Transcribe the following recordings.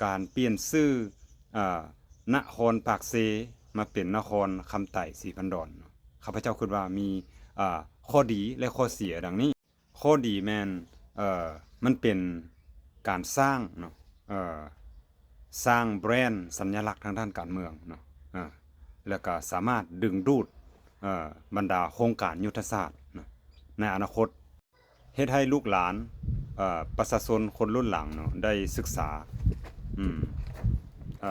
ການປ່ຽນຊື່ ເອີ ນະຄອນປາກເຊ ມາເປັນນະຄອນຄຳໄຕສີພັນດອນເນາະ ຂ້າພະເຈົ້າຄິດວ່າມີ ເອີ ຂໍ້ດີ ແລະ ຂໍ້ເສຍດັ່ງນີ້. ຂໍ້ດີແມ່ນ ເອີ ມັນເປັນການສ້າງເນາະ ເອີ ສ້າງແບຣນສັນຍະລັກທາງດ້ານການເມືອງເນາະ ເອີ ແລ້ວກະສາມາດດຶງດູດ ເອີ ບັນດາໂຄງການຍຸດທະສາດເນາະ ໃນອະນາຄົດ ເຮັດໃຫ້ລູກຫຼານ ເອີ ປະຊາຊົນຄົນລຸ້ນຫຼັງເນາະ ໄດ້ສຶກສາ ອືມ ເອີ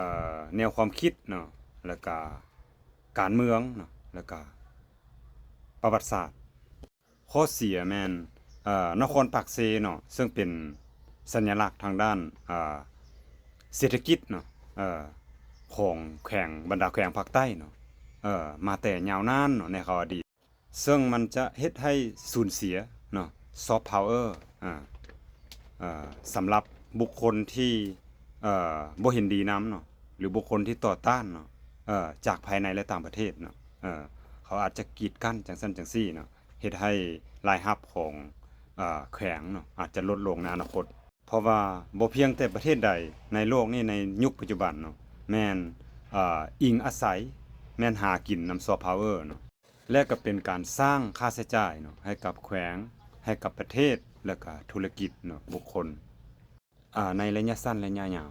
ແນວຄວາມຄິດເນາະ ແລ້ວກະການເມືອງເນາະ ແລ້ວກະປະຫວັດສາດ. ຂໍ້ເສຍແມ່ນ ເອີ ນະຄອນປາກເຊເນາະ ເຊິ່ງເປັນສັນຍະລັກທາງດ້ານ ເອີ ເສດຖະກິດເນາະ ເອີ ຂອງແຂວງ ບັນດາແຂວງພາກໃຕ້ເນາະ ເອີ ມາແຕ່ຍາວນານເນາະ ໃນຄາວອະດີດ ເຊິ່ງມັນຈະເຮັດໃຫ້ສູນເສຍເນາະ ຊອບພາວເອີ ອາ ເອີ ສຳລັບບຸກຄົນທີ່ ເອີ ບໍ່ເຫັນດີນຳເນາະ ຫຼື ບຸກຄົນທີ່ຕໍ່ຕ້ານເນາະ ເອີ ຈາກພາຍໃນ ແລະ ຕ່າງປະເທດເນາະ ເອີ ເຂົາອາດຈະກີດກັ້ນຈັ່ງຊັ້ນຈັ່ງຊີ້ເນາະ ເຮັດໃຫ້ລາຍຮັບຂອງ ເອີ ແຂວງເນາະ ອາດຈະຫຼຸດລົງໃນອະນາຄົດ. ເພາະວ່າບໍ່ພຽງແຕ່ປະເທດໃດໃນໂລກນີ້ ໃນຍຸກປັດຈຸບັນເນາະ ແມ່ນ ເອີ ອີງອາໄສ ແມ່ນຫາກິນນຳຊອບພາວເອີເນາະ ແລະ ກໍເປັນການສ້າງຄ່າໃຊ້ຈ່າຍເນາະ ໃຫ້ກັບແຂວງ ໃຫ້ກັບປະເທດ ແລະ ກໍທຸລະກິດເນາະ ບຸກຄົນ ອາ ໃນໄລຍະສັ້ນ ໄລຍະຍາວ